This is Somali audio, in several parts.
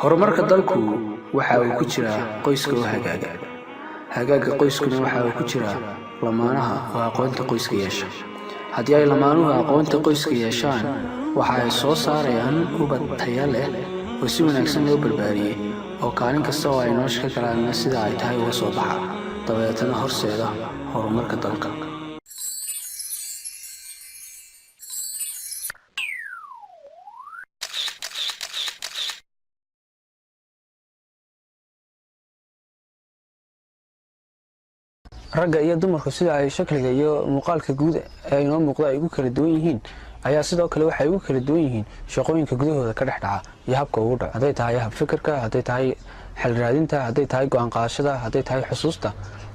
Horumarka dalku waxa uu ku jiraa qoyska oo hagaaga. Hagaagga qoyskuna waxa uu ku jiraa lamaanaha oo aqoonta qoyska yeesha. Haddii ay lamaanuhu aqoonta qoyska yeeshaan, waxa ay soo saarayaan ubad tayo leh oo si wanaagsan loo barbaariyey, oo kaalin kasta oo ay nolosha ka galaanna sida ay tahay uga soo baxa, dabeetana horseeda horumarka dalka. Ragga iyo dumarku sida ay shakliga iyo muuqaalka guud ee inoo muuqda ay ugu kala duwan yihiin, ayaa sidoo kale waxay ugu kala duwan yihiin shaqooyinka gudahooda ka dhex dhaca iyo habka ugu dhaco, hadday tahay hab fikirka, hadday tahay xal raadinta, hadday tahay go'aan qaadashada, hadday tahay xusuusta,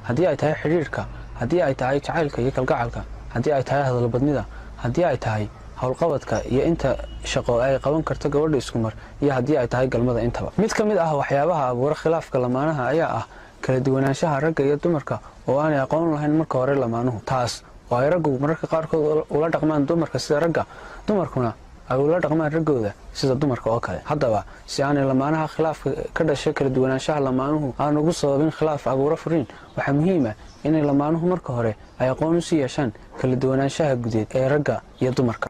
haddii ay tahay xidhiidhka, haddii ay tahay jacaylka iyo kalgacalka, haddii ay tahay hadalbadnida, haddii ay tahay howlqabadka iyo inta shaqo ay qaban karto gabadha isku mar, iyo haddii ay tahay galmada intaba. Mid ka mid ah waxyaabaha abuura khilaafka lamaanaha ayaa ah kala duwanaanshaha ragga iyo dumarka oo aanay aqoon lahayn marka hore lamaanuhu, taas oo ay raggu mararka qaarkood ula dhaqmaan dumarka sida ragga, dumarkuna ay ula dhaqmaan raggooda sida dumarka oo kale. Haddaba, si aanay lamaanaha khilaafka ka dhashay kala duwanaanshaha lamaanuhu aan ugu sababin khilaaf abuuro furiin, waxaa muhiim ah inay lamaanuhu marka hore ay aqoon usii yeeshaan kala duwanaanshaha gudeed ee ragga iyo dumarka.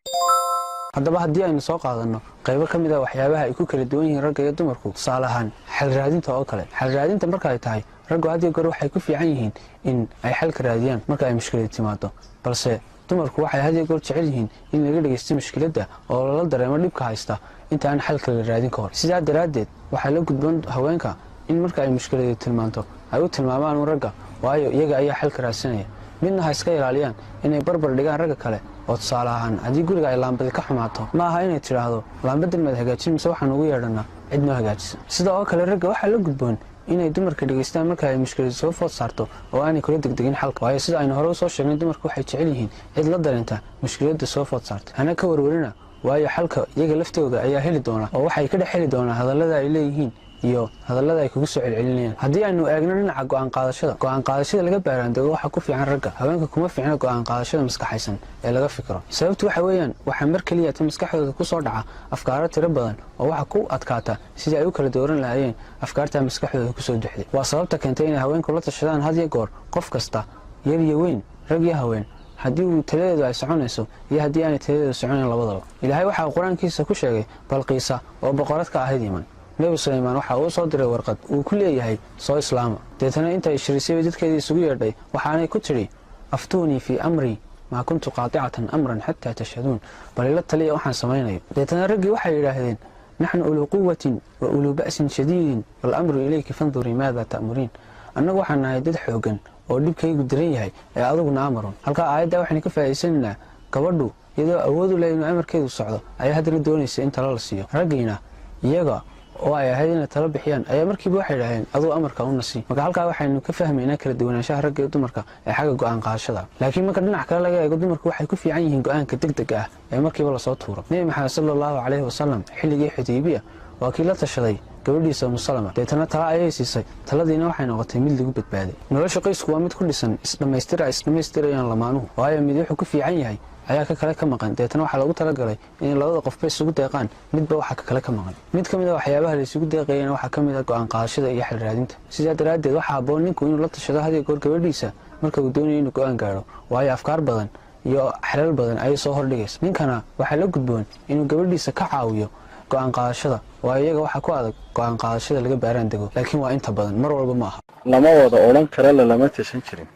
Haddaba, haddii aynu soo qaadanno qaybo ka mid ah waxyaabaha ay ku kala duwan yihiin ragga iyo dumarku, tusaale ahaan xal raadinta oo kale. Xal raadinta marka ay tahay, raggu had iyo goor waxay ku fiican yihiin in ay xalka raadiyaan marka ay mushkilad timaado, balse dumarku waxay had iyo goor jecel yihiin in laga dhegeysto mushkiladda oo lala dareemo dhibka haysta inta aan xalka la raadin ka hor. Sidaa daraaddeed, waxaa la gudboon haweenka in marka ay mushkiladu tilmaanto ay u tilmaamaan un ragga, waayo iyaga ayaa xalka raadsanaya. Midna ha iska ilaaliyaan inay barbar dhigaan ragga kale, oo tusaale ahaan haddii guriga ay laambadi ka xumaato, ma aha inay tidhaahdo: "Laambadan maad hagaajin, mise waxaan ugu yeedhanaa cid noo hagaajisa?" Sida oo kale, ragga waxaa la gudboon inay dumarka dhegeystaan marka ay mushkiladu soo food saarto oo aanay kula degdegin xalka, waayo sida aynu hore usoo sheegnay, dumarku waxay jecel yihiin cid la dareenta mushkiladda soo food saarta. Hana ka warwarina, waayo xalka iyaga laftooda ayaa heli doona, oo waxay ka dhex heli doonaan hadallada ay leeyihiin iyo hadallada ay kugu soo celcelinayaan. Haddii aynu eegno dhinaca go'aan qaadashada, go'aan qaadashada laga baaraandego waxaa ku fiican ragga. Haweenka kuma fiicna go'aan qaadashada maskaxaysan ee laga fikiro. Sababtu waxa weeyaan, waxaa mar keliya ta maskaxdooda ku soo dhaca afkaaro tiro badan, oo waxa ku adkaata sidii ay u kala dooran lahaayeen afkaarta maskaxdooda kusoo duxday. Waa sababta keentay inay haweenku la tashadaan had iyo goor qof kasta, yar iyo weyn, rag iyo haween, haddii uu taladeedu ay soconayso iyo haddii aanay taladeedu soconayn labadaba. Ilaahay waxa uu Qur-aankiisa ku sheegay Balqiisa oo boqorad ka ahayd Yaman. Nebi Sulaymaan waxa uu soo diray warqad uu ku leeyahay: "Soo islaama." Deetana intay shirisay bay dadkeedii isugu yeedhay, waxaanay ku tidhi: "أفتوني في أمري ما كنت قاطعة أمرا حتى تشهدون." Bal ila taliya waxaan samaynayo. Deetana raggii waxay yidhaahdeen: "نحن أولو قوة وأولو بأس شديد والأمر إليك فانظري ماذا تأمرين." Annagu waxaan nahay dad xooggan oo dhibkaygu daran yahay, ee aduguna amarun. Halkaa aayaddaa waxaynu ka faa'iidsanaynaa gabadhu iyadoo awood u leh inuu amarkeedu socdo ayaa haddana doonaysa in talo la siiyo. Raggiina iyaga oo ay ahayd inay talo bixiyaan ayaa markiiba waxay idhaaheen: "Aduu amarka u nasi." Marka halkaa waxaynu ka fahmaynaa kala duwanaanshaha ragga iyo dumarka ee xagga go'aan qaadashada. Laakiin marka dhinac kale laga eego, dumarku waxay ku fiican yihiin go'aanka degdega ah ee markiiba lasoo tuuro. Nebi Maxamed sala Allahu calayhi wasalam xilligii Xudaybiya waa kii la tashaday gabadhiisa Umusalama, deetana tala ayay siisay, taladiina waxay noqotay mid lagu badbaaday. Nolosha qoysku waa mid ku dhisan isdhammaystira ay isdhammaystirayaan lamaanuhu, waayo mid wuxuu ku fiican yahay ayaa ka kale ka maqan. Deetana waxaa loogu talagalay inay labada qofba isugu deeqaan midba waxa ka kale ka maqan. Mid ka mid ah waxyaabaha la isugu deeqayana waxaa ka mid ah go'aan qaadashada iyo xal raadinta. Sidaa daraaddeed, waxaa habboon ninku inuu la tashado had iyo goor gabadhiisa marka uu doonayo inuu go'aan gaadho, waayo afkaar badan iyo xalal badan ayay soo hordhigaysa. Ninkana waxaa la gudboon inuu gabadhiisa ka caawiyo go'aan qaadashada, waayo iyaga waxaa ku adag go'aan qaadashada laga baaraan dego. Laakiin waa inta badan, mar walba ma aha. Lama wada odhan kara lalama tashan jirin,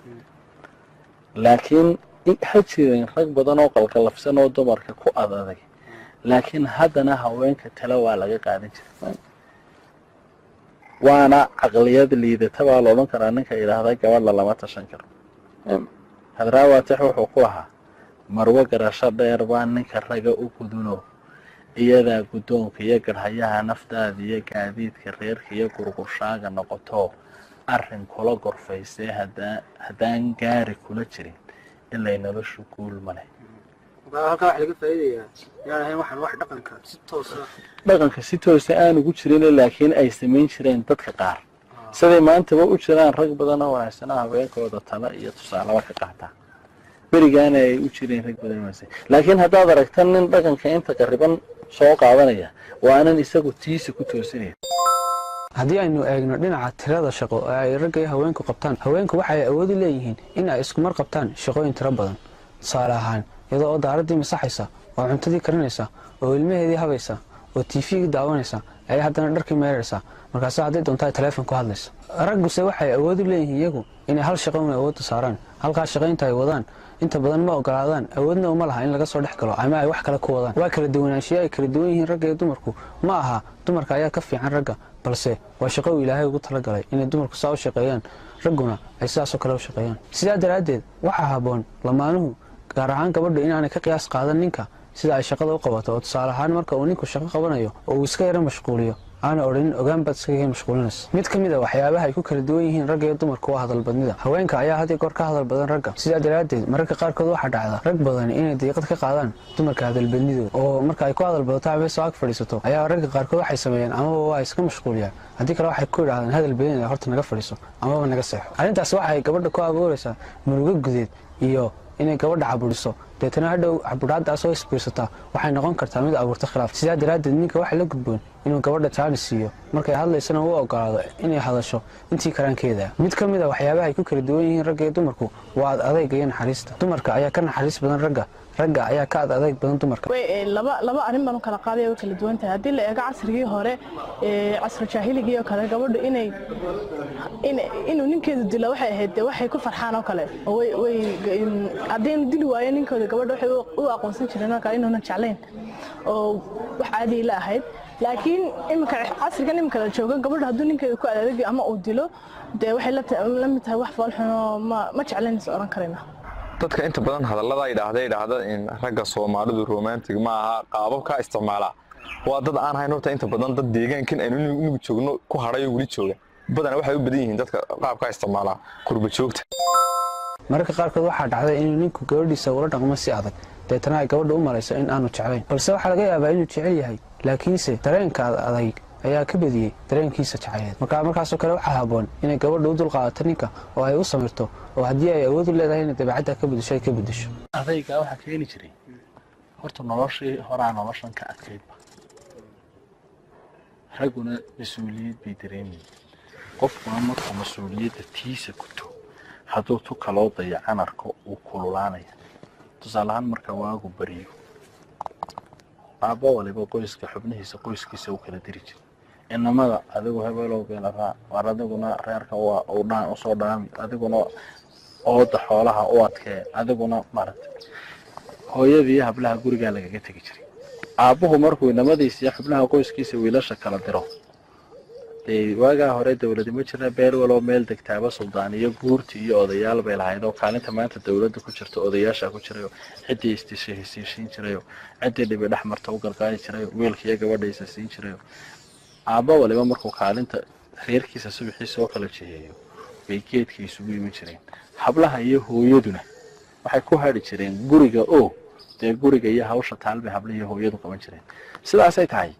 laakiin ha jireen rag badan oo qalqalafsan oo dumarka ku adaday, laakiin haddana haweenka tale waa laga qaadan jiray. Waana caqliyad liidata baa la odhan karaa ninka idhaahda gabadha lama tashan karo. Hadraawaatix wuxuu ku lahaa: "Marwo garasho dheer baa ninka raga u guduno, iyadaa guddoonka iyo garhayaha naftaada iyo gaadiidka reerka iyo gurgurshaaga noqoto, arrin kula gorfaysay haddaan gaari kula jirin ilay noloshu guul ma leh." Halkaa waxa laga faa'iidayaa inaan ahayn waxaan wax dhaqanka si toosa Dhaqanka si toosa aan ugu jirin, laakiin ay samayn jireen dadka qaar, siday maantaba u jiraan rag badan oo wanaagsanaa haweenkooda tala iyo tusaalaba ka qaataa. Berigaana ay u jireen rag badan wanaagsan, laakiin haddaad aragta nin dhaqanka inta qariban soo qaadanaya, waa anan isagu tiisa ku toosinaya. Haddii aynu eegno dhinaca tirada shaqo ee ay ragga iyo haweenku qabtaan, haweenku waxay awood u leeyihiin in ay iskumar qabtaan shaqooyin tiro badan. Tusaale ahaan, iyadoo oo daaraddii masaxaysa, oo cuntadii karinaysa, oo ilmaheedii habaysa, oo TV-gii daawanaysa, ayay haddana dharkii meeraysa. Markaase hadday doonto ay taleefon ku hadlaysa. Ragguse waxay awood u leeyihiin iyagu inay hal shaqo una awoodda saaraan. Halkaa shaqaynta ay wadaan inta badan ma ogolaadaan, awoodna uma laha in laga soo dhex galo ama ay wax kale ku wadaan. Waa kala duwanaanshiye ay kala duwan yihiin ragga iyo dumarku. Ma aha dumarka ayaa ka fiican ragga, balse waa shaqo uu Ilaahay ugu talagalay inay dumarku saa u shaqeeyaan, ragguna ay sidaasoo kale u shaqeeyaan. Sidaa daraaddeed waxaa habboon lamaanuhu, gaar ahaan gabadhu, inaanay ka qiyaas qaadan ninka sida ay shaqada u qabato. Oo tusaale ahaan, marka uu ninku shaqo qabanayo oo uu iska yaro mashquuliyo, aana odhanin, "Ogaan baad iskaga mashquulinaysa." Mid ka mid a waxyaabaha ay ku kala duwan yihiin ragga iyo dumarku waa hadalbadnida. Haweenka ayaa had iyo goor ka hadal badan ragga. Sidaa daraaddeed mararka qaarkood waxaa dhacda rag badan inay diiqad ka qaadaan dumarka hadalbadnidooda, oo marka ay ku hadal badato ama soo ag fadhiisato ayaa ragga qaarkood waxay sameeyaan amaba waa iska mashquuliyaan, haddii kale waxay ku yidhahdaan, "Hadal badanida, horta naga fadhiiso amaba naga seexo." Arrintaas waxay gabadha ku abuuraysaa murugo gudeed iyo inay gabadha caburiso. Deetana hadhow cabudhaadaas oo isbiirsataa waxay noqon kartaa mid abuurta khilaaf. Sidaa daraaddeed ninka waxaa la gudboon inuu gabadha jaanis siiyo, markay hadlaysana u ogolaado inay hadasho intii karaankeeda. Mid ka mid a waxyaabaha ay ku kala duwan yihiin ragga iyo dumarku waa ad adayga iyo naxariista. Dumarka ayaa ka naxariis badan ragga, ragga ayaa ka ad adayg badan dumarka. Laba arrin baan u kala qaadaya, way kala duwan tahay. Haddii la eego casrigii hore, casru jaahiligii oo kale, gabadhu inay inuu ninkeedu dilo waxay ahayd dee waxay ku farxaan oo kale. Oo way haddii inuu dili waayo ninkooda, gabadha waxay u aqoonsan jireen markaa inuunan jeclayn, oo wax caadi la ahayd. Laakiin iminka, casrigan iminka la joogo, gabadha hadduu ninkeeda ku adadagi ama uu dilo, dee waxay la mid tahay wax foolxuno, ma jeclaynaysa oran karayna. Dadka inta badan hadallada idhaahda in ragga Soomaalidu romantic ma aha, qaababkaa isticmaala waa dad aan hayn horta inta badan dad deegaankan aynu inugu joogno ku hadhayo weli jooga. Badana waxay u badan yihiin dadka qaabkaa isticmaala qurba joogta. Mararka qaarkood waxaa dhacday inuu ninku gabadhiisa ula dhaqmo si adag, deetana ay gabadha u malayso in aanu jeclayn, balse waxaa laga yaabaa inuu jecel yahay, laakiinse dareenka ad adayg ayaa ka badiyey dareenkiisa jacayleed. Marka markaasoo kale waxaa habboon inay gabadha u dulqaadato ninka oo ay u samirto, oo haddii ay awood u leedahay inay dabeecadda ka bedesho, ay ka bedesho. Adaygaa waxaa keeni jiray horta noloshii horaa noloshan ka adkaydba. Ragguna mas-uuliyad bay dareemayeen. Qofkuna markuu mas-uuliyadda tiisa guto, hadduu tu kaloo dayacan arko, uu kululaanaya. Tusaale ahaan, marka waagu bariyo, aabbo waliba qoyska xubnihiisa, qoyskiisa u kala diri jiray inamada: "Adigu hebelow geela raac, waar adiguna reerka waa u dhaan usoo dhaami, adiguna ooda xoolaha u adkee, adiguna maaragtay." Hooyadii hablaha gurigaa lagaga tegi jiray. Aabbuhu markuu inamadiisa iyo xubnaha qoyskiisa wiilasha kala diro, dee waagaa hore dowladi ma jirna, beel waloo meel degtaaba suldaan iyo guurti iyo odayaal bay lahayd, oo kaalinta maanta dowladda ku jirta odayaasha ku jirayo, ciddii isdishay hesiishiin jirayo, ciddii dhibi dhex marta u garqaadi jirayo, wiilka iyo gabadha isa siin jirayo. Aabba waliba markuu kaalinta reerkiisa subaxii soo kala jiheeyo bay geedka isugu iman jireen. Hablaha iyo hooyaduna waxay ku hadhi jireen guriga, oo dee guriga iyo hawsha taal bay hablaha iyo hooyadu qaban jireen. Sidaasay tahay,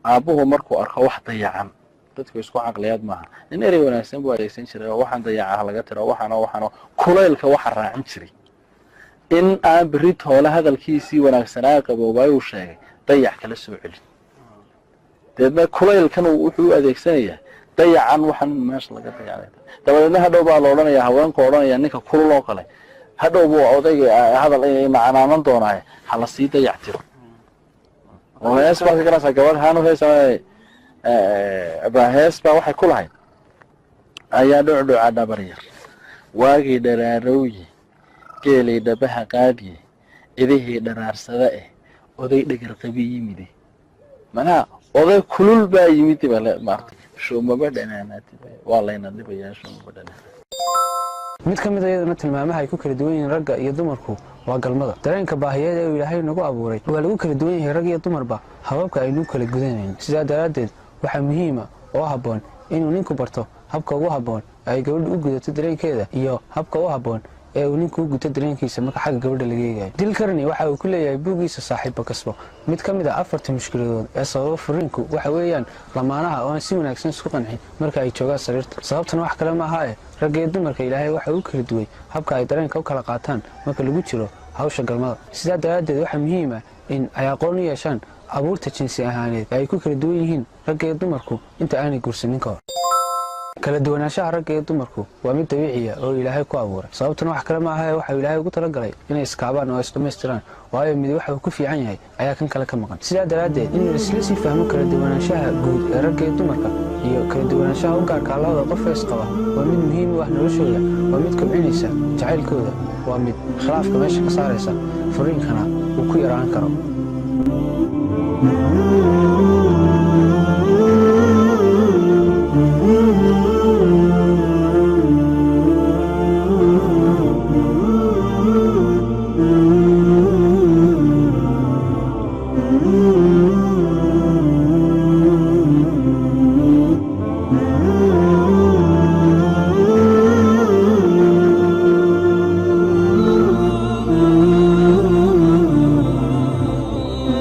aabbuhu markuu arko wax dayacan, dadku isku caqliyaad maaha, nin erey wanaagsan buu adeegsan jiray, oo waxaan dayacaha laga tiro, waxaano kulaylka waxa raacin jiray in aan berri toole hadalkiisii wanaagsanaa qaboobaay uu sheegay dayac kala soo celin. Deedna kulaylkan wuxuu u adeegsanayaa dayacan waxaan meesha laga dayacay. Dabadeedna hadhow baa la odhanayaa, haweenku odhanaya, ninka kulul oo kale hadhow buu odayga hadal macanaanan doonaaye, ha la sii dayac tiro. Oo hees baad ka garanaysaa, gabadh haanu hees baa hees baa waxay ku lahayd: "Ayaa dhucdhuca dhabar yar, waagii dharaarowye, geelay dhabaha qaadiye, idihii dharaarsada eh, oday dhegar qabi yimide." Macnaha oday kulul baa yimid ba maartay, shoomaba dhanaanaati, waa layna dhibayaa, shoomaba dhanaanaati. Mid ka mid a iyaduna tilmaamaha ay ku kala duwan yihiin ragga iyo dumarku waa galmada. Dareenka baahiyeed ee uu Ilaahay nagu abuuray waa lagu kala duwan yahay rag iyo dumarba hababka aynu kala gudanayn. Sidaa daraaddeed waxaa muhiima oo habboon inuu ninku barto habka ugu habboon ay gabadhu u gudato dareenkeeda iyo habka u habboon ee uu ninku u guto dareenkiisa marka xagga gabadha laga eegayo. Dale Carnegie waxa uu ku leeyahay buuggiisa Saaxiibba Kasbo: mid ka mid a afarta mushkiladood ee sababa furiinku waxa weeyaan lamaanaha oo aan si wanaagsan isku qancin marka ay joogaan sariirta. Sababtana wax kale maaha e ragga iyo dumarka Ilaahay waxa uu kala duway habka ay dareenka u kala qaataan marka lagu jiro Hawsha galmada. Sidaa daraaddeed, waxaa muhiim ah in ay aqoon u yeeshaan abuurta jinsi ahaaneed ee ay ku kala duwan yihiin ragga iyo dumarku inta aanay guursanin ka hor. Kala duwanaanshaha ragga iyo dumarku waa mid dabiiciya oo Ilaahay ku abuuray. Sababtuna wax kale ma aha ee waxau Ilaahay ugu talagalay inay iskaabaan oo isdhammaystiraan, waayo mid waxa uu ku fiican yahay ayaa kan kale ka maqan. Sidaa daraaddeed, in laisla sii fahmo kala duwanaanshaha guud ee ragga iyo dumarka iyo kala duwanaanshaha u gaarka labada qof ee isqaba waa mid muhiim u ah noloshooda, waa mid kobcinaysa jacaylkooda, waa mid khilaafka meesha ka saaraysa, furiinkana uu ku yaraan karo.